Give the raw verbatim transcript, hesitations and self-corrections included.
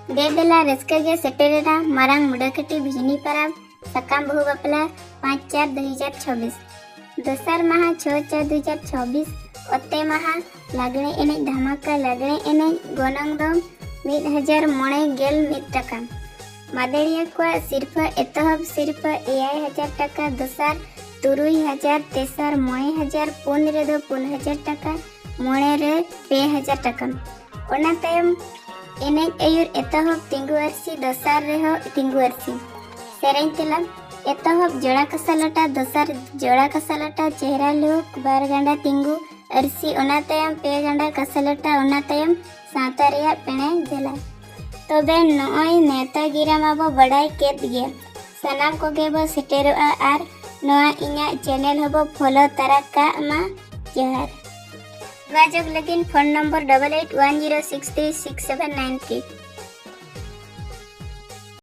ᱫᱮ ᱫᱮᱞᱟ ᱨᱟᱹᱥᱠᱟᱹ ᱜᱮ ᱥᱮᱴᱮᱨᱮᱱᱟ ᱢᱟᱨᱟᱝ ᱢᱩᱰᱟᱹᱠᱟᱹᱴᱤ ᱵᱷᱤᱡᱽᱱᱤ ᱯᱟᱨᱟᱵᱽ ᱥᱟᱠᱟᱢ ᱵᱟᱹᱦᱩ ᱵᱟᱯᱞᱟ ᱯᱟᱸᱪ ᱪᱟᱨ ᱫᱩ ᱦᱟᱡᱟᱨ ᱪᱷᱚᱵᱵᱤᱥ᱾ ᱫᱚᱥᱟᱨ ᱢᱟᱦᱟ ᱪᱷᱚ ᱪᱟᱨ ᱫᱩ ᱦᱟᱡᱟᱨ ᱪᱷᱚᱵᱵᱤᱥ, ᱚᱛᱮ ᱢᱟᱦᱟ ᱞᱟᱜᱽᱬᱮ ᱮᱱᱮᱡ ᱫᱷᱟᱢᱟᱠᱟ ᱞᱟᱜᱽᱬᱮ ᱮᱱᱮᱡ, ᱜᱚᱱᱚᱝ ᱫᱚ ᱢᱤᱫ ᱦᱟᱡᱟᱨ ᱢᱚᱬᱮ ᱜᱮᱞ ᱢᱤᱫ ᱴᱟᱠᱟ᱾ ᱢᱟᱫᱟᱹᱲᱤᱭᱟᱹ ᱠᱚᱣᱟᱜ ᱥᱤᱨᱯᱷᱟᱹ ᱮᱛᱚᱦᱚᱵ ᱥᱤᱨᱯᱷᱟᱹ ᱮᱭᱟᱭ ᱦᱟᱡᱟᱨ ᱴᱟᱠᱟ, ᱫᱚᱥᱟᱨ ᱛᱩᱨᱩᱭ ᱦᱟᱡᱟᱨ, ᱛᱮᱥᱟᱨ ᱢᱚᱬᱮ ᱦᱟᱡᱟᱨ, ᱯᱩᱱ ᱨᱮᱫᱚ ᱯᱩᱱ ᱦᱟᱡᱟᱨ ᱴᱟᱠᱟ, ᱢᱚᱬᱮ ᱨᱮ ᱯᱮ ᱦᱟᱡᱟᱨ ᱴᱟᱠᱟ᱾ ᱚᱱᱟ ᱛᱟᱭᱚᱢ ᱮᱱᱮᱡ ᱟᱹᱭᱩᱨ ᱮᱛᱚᱦᱚᱵ ᱛᱤᱸᱜᱩ ᱟᱹᱨᱥᱤ, ᱫᱚᱥᱟᱨ ᱨᱮᱦᱚᱸ ᱛᱤᱸᱜᱩ ᱟᱹᱨᱥᱤ᱾ ᱥᱮᱨᱮᱧ ᱛᱮᱞᱟ ᱮᱛᱚᱦᱚᱵ ᱡᱚᱲᱟ ᱠᱟᱥᱟ ᱞᱚᱴᱟ, ᱫᱚᱥᱟᱨ ᱡᱚᱲᱟ ᱠᱟᱥᱟ ᱞᱚᱴᱟ, ᱪᱮᱦᱨᱟ ᱞᱩᱠ, ᱵᱟᱨ ᱜᱟᱸᱰᱟ ᱛᱤᱸᱜᱩ ᱟᱹᱨᱥᱤ, ᱚᱱᱟ ᱛᱟᱭᱚᱢ ᱯᱮ ᱜᱟᱸᱰᱟ ᱠᱟᱥᱟ ᱞᱚᱴᱟ, ᱚᱱᱟ ᱛᱟᱭᱚᱢ ᱥᱟᱶᱛᱟ ᱨᱮᱭᱟᱜ ᱯᱮᱬᱮ ᱡᱮᱞᱟ᱾ ᱛᱚᱵᱮ ᱱᱚᱜᱼᱚᱭ ᱱᱮᱣᱛᱟ ᱜᱤᱨᱟ ᱢᱟᱵᱚ ᱵᱟᱰᱟᱭ ᱠᱮᱫ ᱜᱮ, ᱥᱟᱱᱟᱢ ᱠᱚᱜᱮ ᱵᱚ ᱥᱮᱴᱮᱨᱚᱜᱼᱟ ᱟᱨ ᱱᱚᱣᱟ ᱤᱧᱟᱹᱜ ᱪᱮᱱᱮᱞ ᱦᱚᱸᱵᱚ ᱯᱷᱚᱞᱳ ᱛᱟᱨᱟ ᱠᱟᱜ ᱢᱟ᱾ ᱡᱚᱦᱟᱨ᱾ ᱡᱳᱜᱟᱡᱳᱜᱽ ᱞᱟᱹᱜᱤᱫ phone number double eight one zero six three six seven nine three᱾